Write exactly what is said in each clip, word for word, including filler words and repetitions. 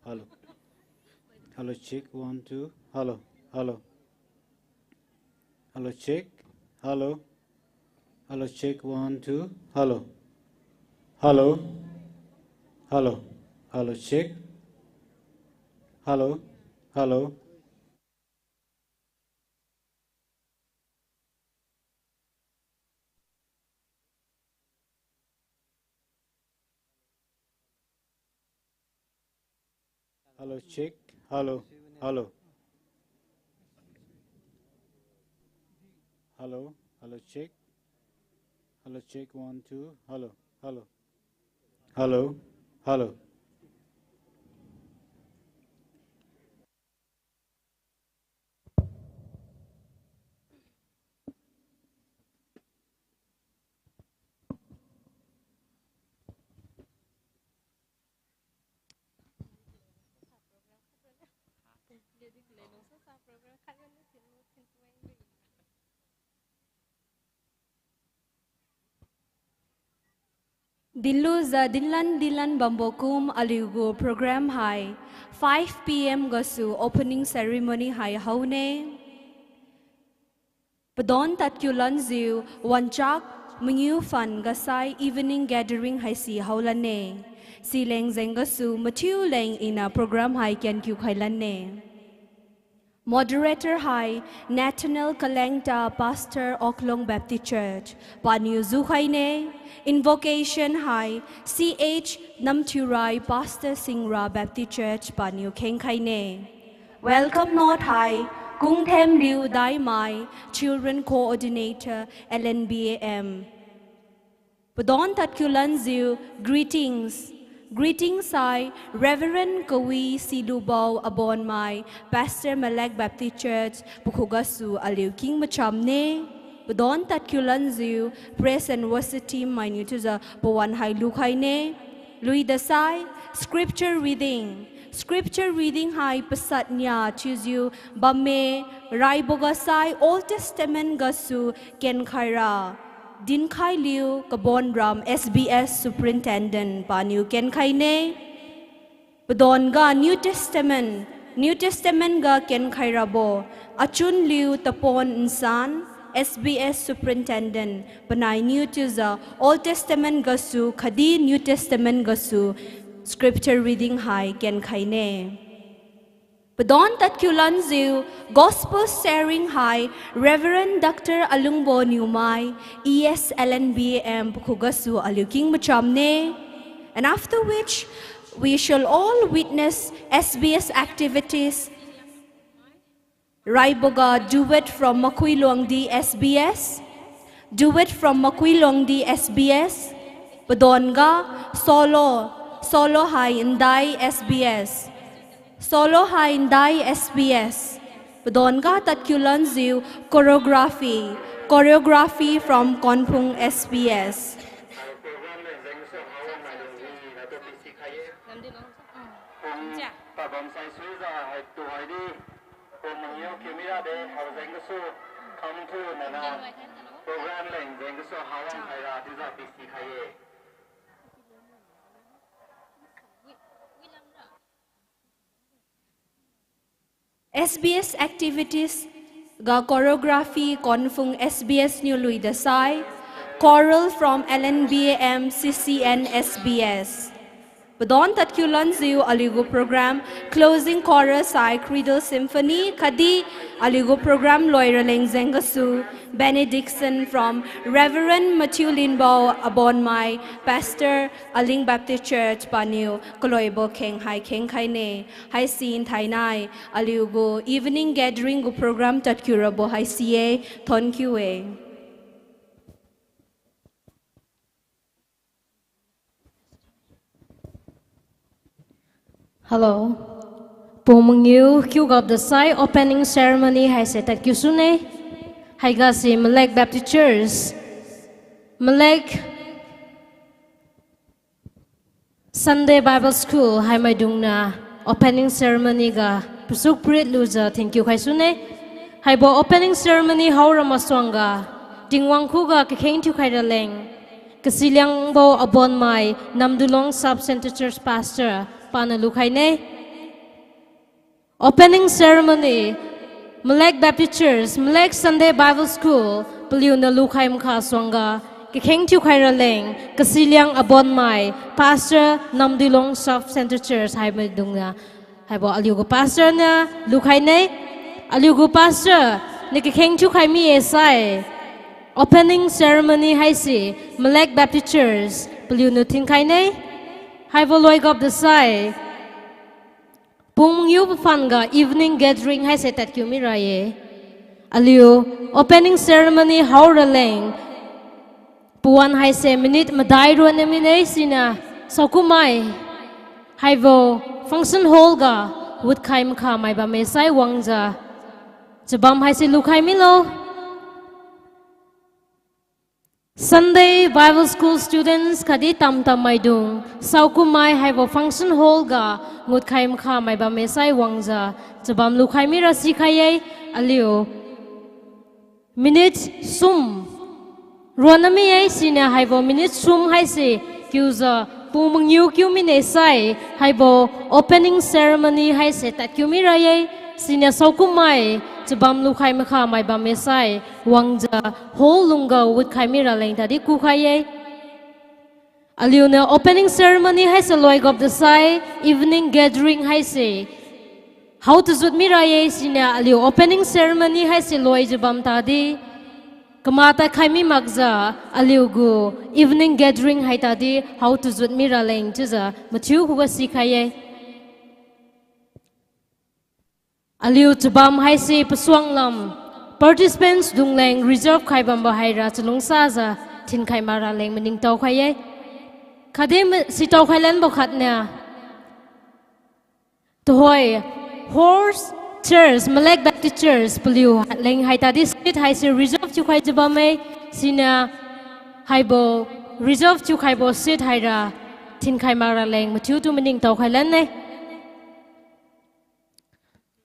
Hello. Hello, check, one, two. Hello. Hello. Hello, check. Hello. Hello, check, one, two. Hello. Hello. Hello. Hello, check. Hello. Hello. Hello, check. Hello. Hello. Hello. Hello, check. Hello, check. One, two. Hello. Hello. Hello. Hello. Dinlujiu dinlan dinlan bambo kum aliugu program hai five P M gasu opening ceremony hai haone. Padon tadkiu lanjiu wanchak mangiu phan gasai evening gathering haise haolanne. Sileng jeng gasu mathiu leng iniu program hai kenkiu khailanne. Moderator hai Nathaniel Kalengta, Pastor, Oklong Baptist Church, paniu jukhaine. Invocation hai C H Namthiurai, Pastor, Singra Baptist Church, paniu khengkhaine. Welcome note hai Kungthemliu Daimai, Children Coordinator, L N B A M. Padon tadkiu lanjiu greetings. Greetings hai Reverend Kawi Silubao Abonmai, Pastor, Malek Baptist Church, pakhugasu aliu king machamne. Padon tadkiu lanjiu praise and worship team mainiu chiujiu pawan hai lukhaine. Luidasai scripture reading. Scripture reading hai pasat nia chiujiu bamme, raiboga sai Old Testament gasu kenkhaira dinkhailiu Kabonram S B S Superintendent paniu kenkhaine. Padon ga New Testament, New Testament ga kenkhairabo Achunliu Tapon Nsan, S B S Superintendent, panainiu chiujiu Old Testament gasu khatdi New Testament gasu scripture reading hai kenkhaine. Padon tadkiu lanjiu gospel sharing hai Reverend Doctor Alungbo Niumai, E S L N B A M pakhugasu aliu king machamne. And after which, we shall all witness S B S activities. Raiboga duet from Makuilongdi S B S. Duet from Makuilongdi S B S. Padon ga solo, solo hai Ndai S B S. Solo hai Ndai S B S. Padon ga tadkiu lanjiu choreography, choreography from Konphung S B S. Pabam saisuijiu haitu haidi, pum mangiu kiu mira de, hao jeng gasu, khamthu nana, program leng jeng gasu, hawang khaira chiujiu pisi khai-e. S B S activities ga choreography Konphung S B S niu luidasai, choral from L N B A M, C C N, S B S. Padon tadkiu lanjiu aliugu program closing chorus hai Cradle Symphony khatdi aliugu program loira leng jeng gasu benediction from Reverend Matthew Linbo Abonmai, Pastor, Aling Baptist Church paniu kaloibo kheng hai kheng khaine. Haisi nthainai aliugu evening gathering gu program tadkiu rabo haisi-e, thonkiu-e. Hello. Pum mangiu kiu gapdasai opening ceremony haise tadkiu sune. Haiga si Malek Baptist Church, Malek Sunday Bible School haimaidungniu opening ceremony ga pasuk prit lujiu thank you khai sune. Haibo opening ceremony haora masuangga Tingwang khuga kakheng thiukhai raleng Kasiliangbo Abonmai, Namdulong Sub Centre Church Pastor, paniu lukhaine. Opening ceremony, Malek Baptist Church, Malek Sunday Bible School, paliuniu lukhai makha suangga, kakheng thiukhai raleng, Kasiliang Abonmai, Pastor Namdilong Sub Centre Church haimaidungniu, haibo aliugu pastor niu lukhaine, aliugu pastor niu kakheng thiukhai mi-e sai. Opening ceremony haise Malek Baptist Church paliuniu thinkhaine. Haibo loigapda sai, pung mangiu paphangga evening gathering haise tadkiu mira-e. Aliu opening ceremony hao raleng, pawan haise minute madai ruanna mine siniu saokummai haibo function hall ga wutkhai makhamai bamme sai wangjiu, chabam haise lukhai milo. Sunday Bible School students khatdi tamtam maidung, saokummai haibo function hall ga ngutkhai makhamai bamme sai wangjiu, chabam lukhai mira sikhai-e. Aliu minute sum ruanna mi-e siniu haibo minute sum haise kiujiu pung mangiu kiu mine sai, haibo opening ceremony haise tadkiu mira-e, siniu saokummai chabam lukhai makhamai bamme sai wangjiu hall lungga wutkhai mira leng tadi kukhai-e. Aliuniu opening ceremony haise loigapda sai, evening gathering haise hao tazut mira-e siniu aliu opening ceremony haise loijiu bam tadi, kamata khai mi makjiu aliugu evening gathering hai tadi hao tazut mira leng chiujiu mathiu khuga sikhai-e. Aliu chabam haise pasuang lam, participants dungleng reserve khai bambo haira chalungsajiu thinkhai makra leng maningtao khai-e. Khatdi ma-, sitao khai lanbo khatniu, tuhoi, Horse Church, Malek Baptist Church paliu leng hai tadi seat haise reserve thiukhaijiu bamme, siniu haibo reserve thiukhaibo seat haira thinkhai makra leng mathiutu maningtao khai lan-e.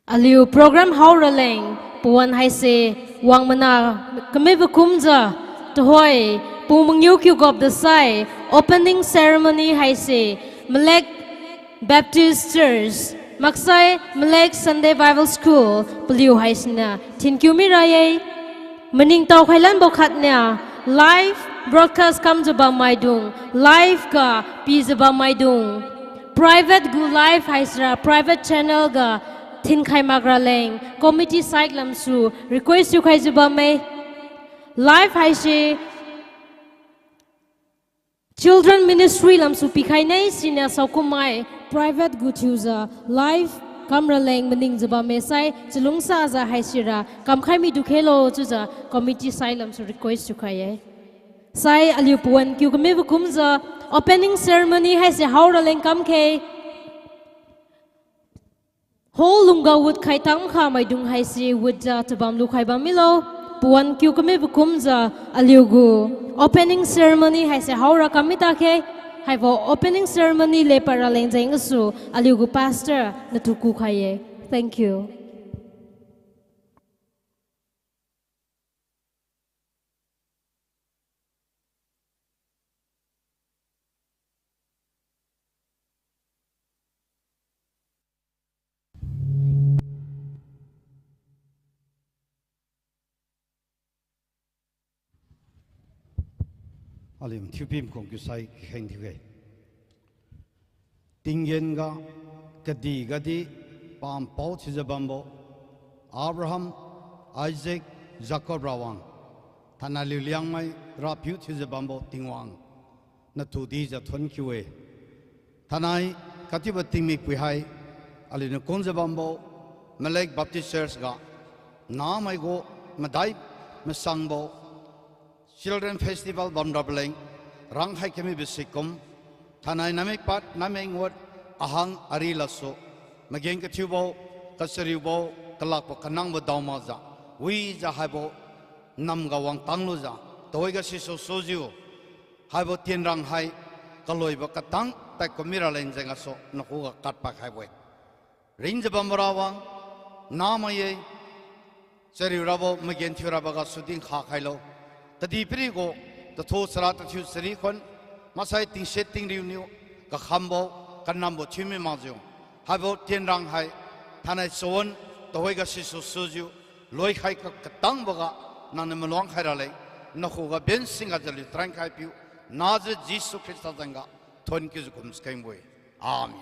Aliu program hao raleng, pawan haise wang mana kamibo kumjiu, tuhoi, pung mangiu kiu gapda sai, opening ceremony haise, Malek Baptist Church, maksai Malek Sunday Bible School paliu haisiniu thinkiu mira-e. Maningtao khai lanbo khatniu, live broadcast kamjiu bam maidung, live ga pijiu bam maidung, private gu live haisira private channel ga thinkhai makra leng committee side lamsu request thiukhaijiu bamme. Live haise Children Ministry lamsu pikhaine siniu saokummai private gu thiujiu live kamra leng maningjiu bamme sai chalungsajiu haisira kamkhai midu khelo chiujiu committee side lamsu request thiukhai-e. Sai aliu pawan kiu kamibo kumjiu opening ceremony haise hao raleng kamkhe. Hall lungga wutkhai tangkha maidung haise wutjiu chabam lukhai bam milo. Pawan kiu kamibo kumjiu aliugu opening ceremony haise haora kam mita khe. Haibo opening ceremony lepad raleng jeng gasu aliugu pastor natu kukhai-e. Thank you. Aliu thiu pim khong kiusai kheng thiuge. Tinggen ga, kadih gadi, pampao thiujiu bambo, Abraham, Isaac, Jacob rawang, thainai aliu Liangmai Rapiu thiujiu bambo Tingwang, natu dijiu thon kiu-e. Thainai katiubo tingmik pui hai, aliuniu kungjiu bambo, Malek Baptist Church ga, namai gu madai masangbo, Children Festival bamrabo leng, rangkhai kamibo sikum, thainai namik pad, namik ngut, ahang ari lasu, mageng kathiubo, kachariubo, kalakbo kanangbo daomakjiu, wijiu haibo, namga wangtang lujiu, tuhoi ga sisu sujiu, haibo tienrang hai, kaloibo katang tadkum mira leng jeng gasu, nakhuga kadpad khaibo-e. Ringjiu bambo rawang, namai-e, chariu rabo, magenthiu rabo gasu dinkha khailo. Kadihpiri gu, tathu chara tathiu chari khun, maksai tingse tingriuniu, kakhambo, kanambo thiumi makjiu. Haibo tienrang hai, Thainai chawan tuhoi ga sisu sujiu, loikhai ka katangboga, nangniu maluang khai raleng, nakhuga bensingga jaliu trankhai piu, najiu Jesu Khrista zangga, thon kiujiu kumskengbo-e. Amen.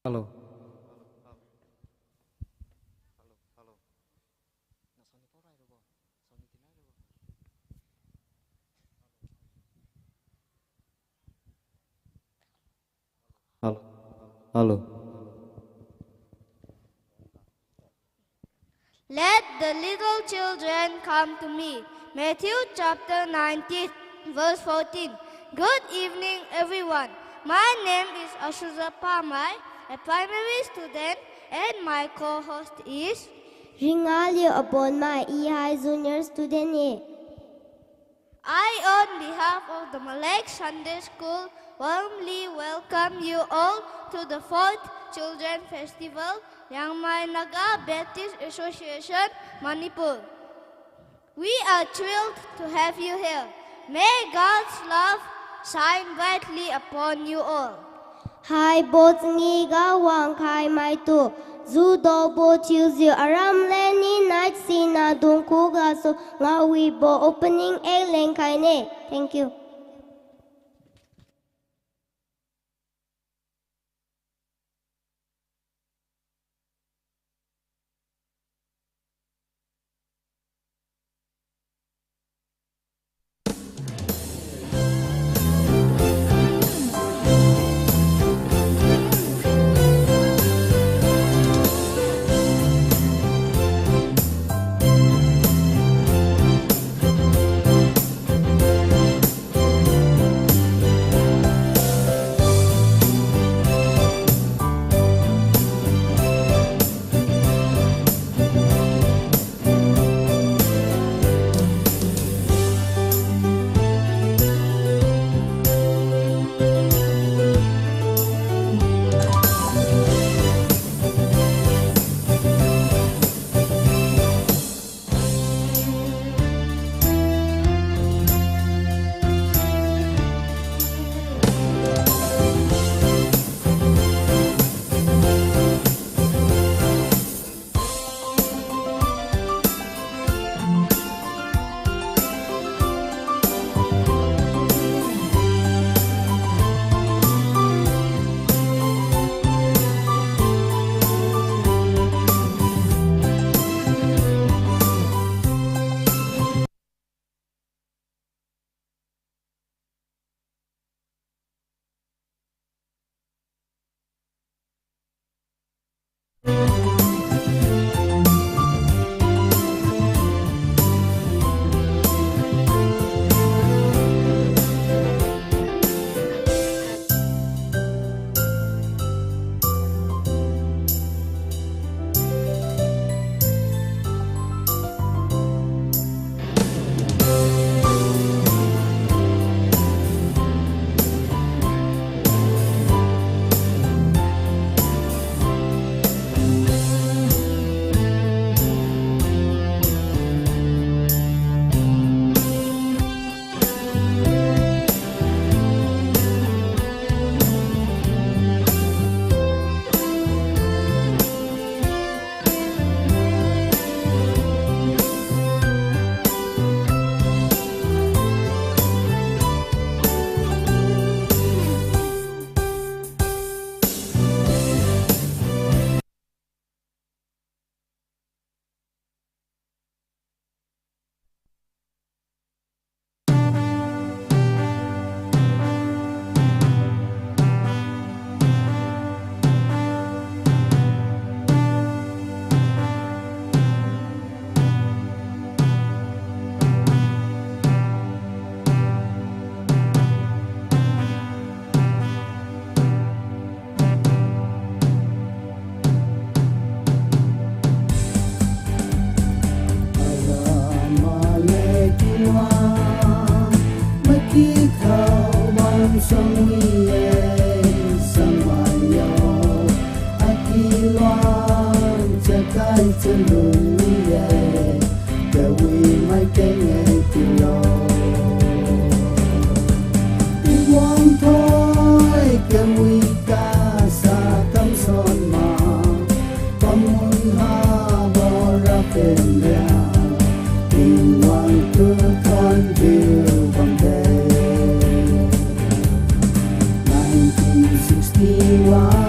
Hello. Hello. Hello. Let the little children come to me. Matthew chapter nineteen, verse fourteen. Good evening, everyone. My name is Asuza Pamai, a primary student, and my co-host is Ringaliu Abonmai, I hai junior student-e. I, on behalf of the Malek Sunday School, warmly welcome you all to the fourth Children Festival, Liangmai Naga Baptist Association, Manipur. We are thrilled to have you here. May God's love shine brightly upon you all. Haibo changiga wangkhai maitu, judobo thiujiu aram leni nai sina dung khugasu ngaowibo opening act lengkhaine. Thank you. Ai chalun mi-e, kawi mai keng-e tilo. Tingwang thoi kawi kasa kamson ma, pamun habo ra pen ria, Tingwang tu thuon jiu bamde. Nineteen sixty-one,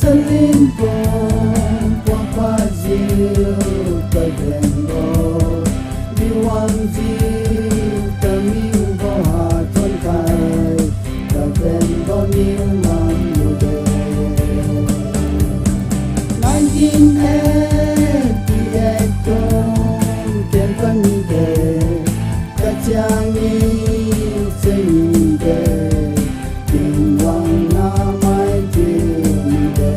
Salimpong puakpa jiu kabenbo, Tingwang jiu kamingbo ha thuonkhai, kabenbo niu mamlude. Nineteen eighty-eight kum ken pamide, kachang ni chengde, Tingwang namai jingde.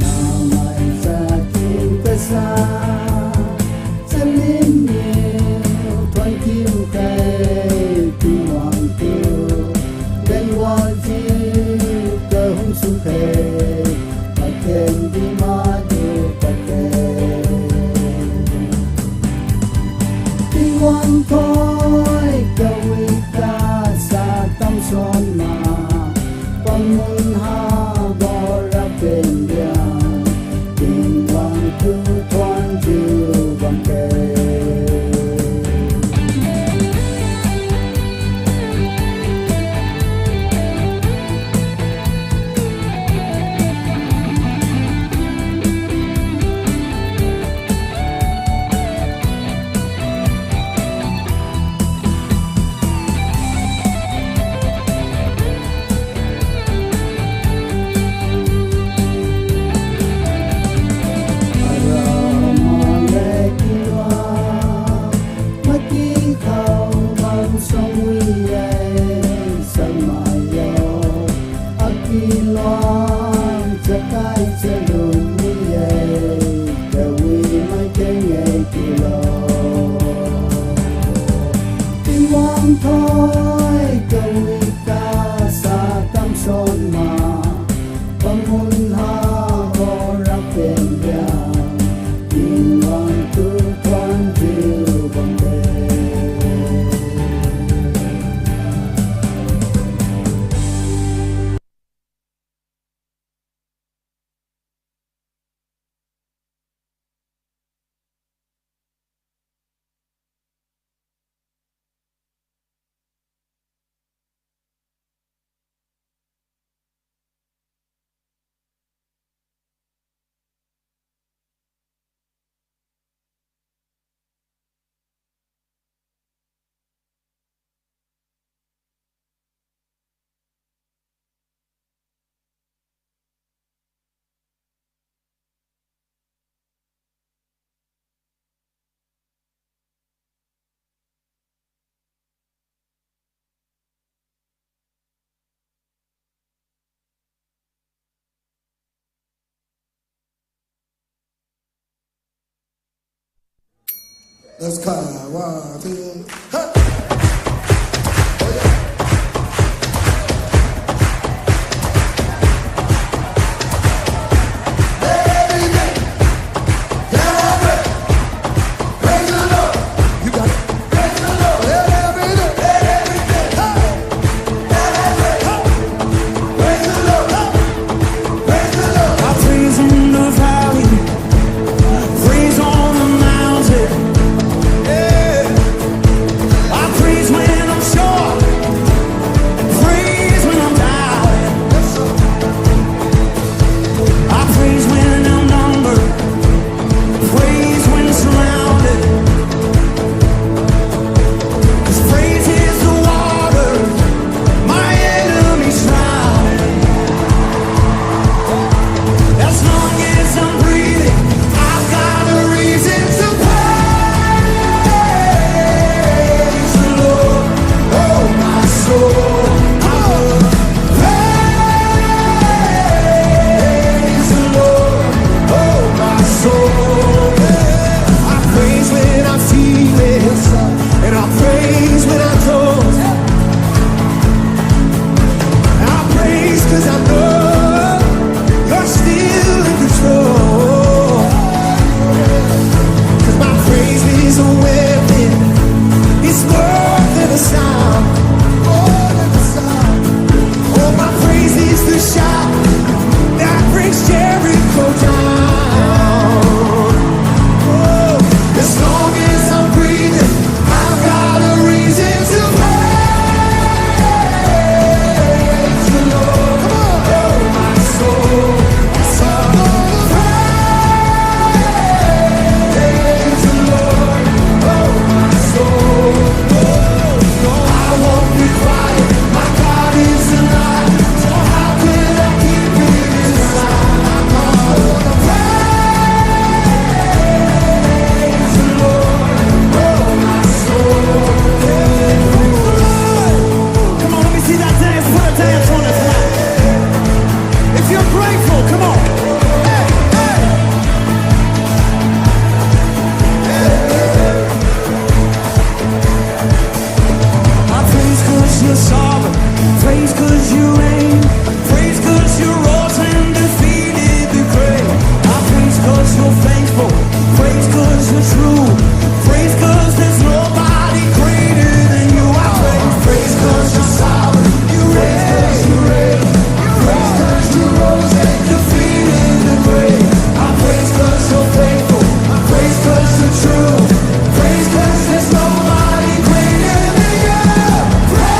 Namai chaking kasa, Salim niu thuonkiu khai, Tingwang tu, Tingwang jiu kahum sukhe, paten di madu paten. Tingwang thoi kawi kasa kamson ma, pamun habo ra pen ria, Tingwang tu thuon jiu bamde. Tingwang thoi kawi kasa kamson ma, pamun habo ra pen ria, Tingwang tu thuon jiu bamde. Let's go. One, two, ha! Oh, yeah. Sovereign. Praise 'cause you reign. Praise 'cause you rose and defeated the grave. I praise 'cause you're faithful. Praise 'cause you're true. Praise 'cause there's nobody greater than you. I praise, praise 'cause you're sovereign. You reign, you reign. Praise 'cause you rose and defeated the grave. I praise 'cause you're faithful. I praise 'cause you're true. Praise 'cause there's nobody greater than you. Praise.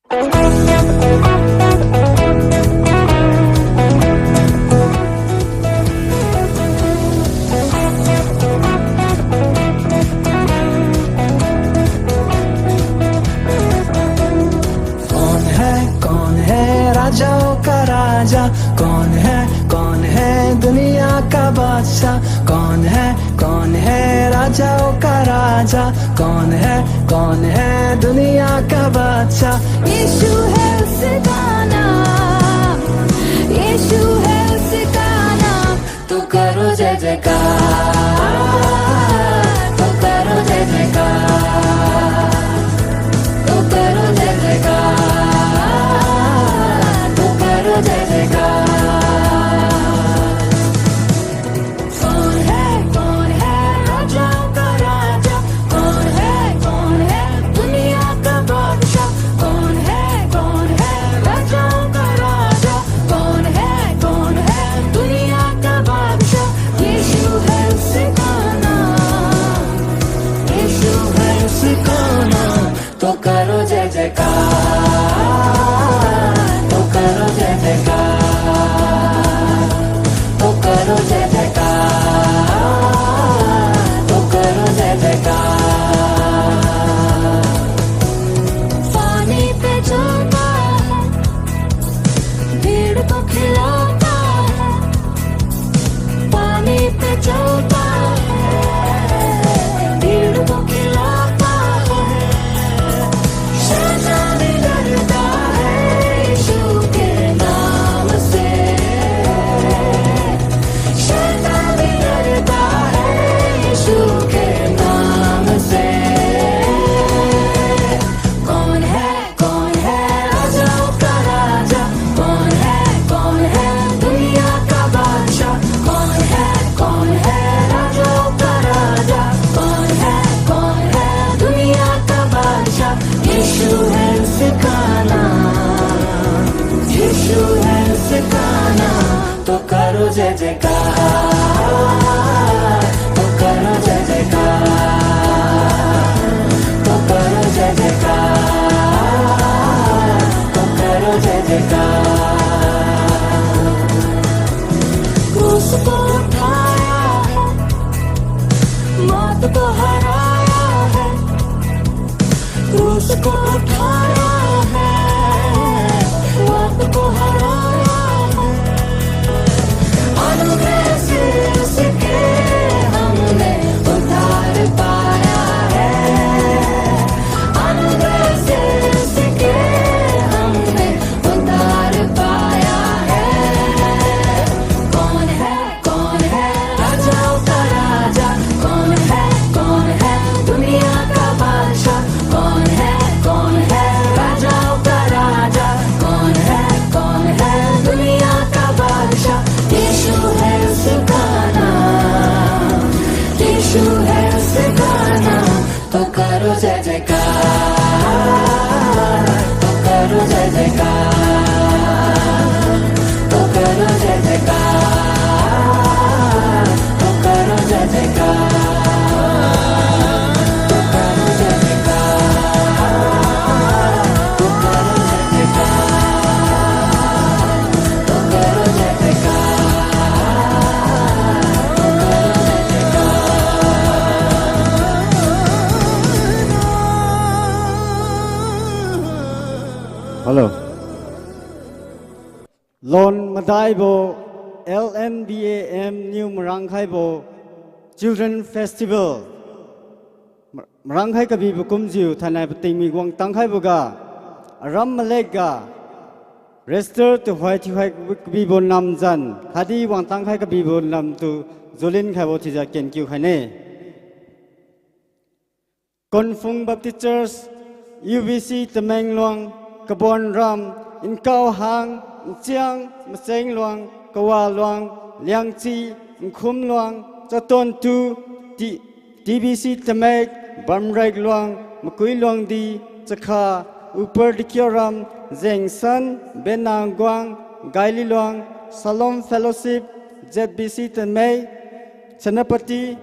कौन है, कौन है राजाओं का राजा? कौन है, कौन है दुनिया का बादशाह? कौन है, कौन है राजाओं का राजा? कौन है, कौन है दुनिया का बादशाह? यीशु है उसका नाम, यीशु है उसका नाम। तो करो जय जयकार, तो करो जय जयकार, तो करो जय जयकार, तो करो जय जयकार। कौन है, कौन है राजाओं का राजा? कौन है, कौन है दुनिया का बादशाह? कौन है, कौन है राजाओं का राजा? कौन है, कौन है दुनिया का बादशाह? यीशु है उसका नाम, यीशु है उसका नाम। तो करो जय जयकार, तो करो जय जयकार, तो करो जय जयकार, तो करो जय जयकार। पानी पे चलता है, भीड़ को खिलाता है, पानी पे चलता है, भीड़ को खिलाता है। शैतान डरता है यीशु के नाम से, शैतान डरता है यीशु के नाम से। कौन है, कौन है राजाओं का राजा? कौन है, कौन है दुनिया का बादशाह? कौन है, कौन है राजाओं का राजा? कौन है, कौन है दुनिया का बादशाह? यीशु है उसका नाम, यीशु है उसका नाम। तो करो जय जयकार, तो करो जय जयकार, तो करो जय जयकार, तो करो जय जयकार। क्रूस को उठाया है, मौत को हराया है, क्रूस को उठाया है, मौत को हराया है। अनुग्रह से उसके हमने उद्धार पाया है। अनुग्रह से उसके हमने उद्धार पाया है। कौन है, कौन है राजाओं का राजा? कौन है, कौन है दुनिया का बादशाह? कौन है, कौन है राजाओं का राजा? कौन है, कौन है दुनिया का बादशाह? यीशु है उसका नाम, यीशु है उसका नाम। तो करो जय जयकार, तो करो जय जयकार, तो करो जय जयकार, तो करो जय जयकार, तो करो जय जयकार, तो करो जय जयकार, तो करो जय जयकार। Hello. Lon madaibo L M B A M New Marangkhaibo Children Festival. Marangkhai kabibo kumjiu thainai pating mi wangtang khaiboga, aram malekga, register tuhoi thiukhai kabibo namzan, khatdi wangtang khai kabibo namtu julin khaibo thiujiu kenkiu khaine. Konfung Baptist Church, U B C Tamenglong, Kabonram, Nkaohang, Nchiang, Masenglong, Kawalong, Liangchi, Nkhumlong, Chatontu, T-, T B C Tamek, Bamreklong, Makuilongdi, Chakha, Upper Dikhiaram, Jengsan, Benangguang, Gaililong, Shalom Fellowship, Z B C Tamei, Senapati,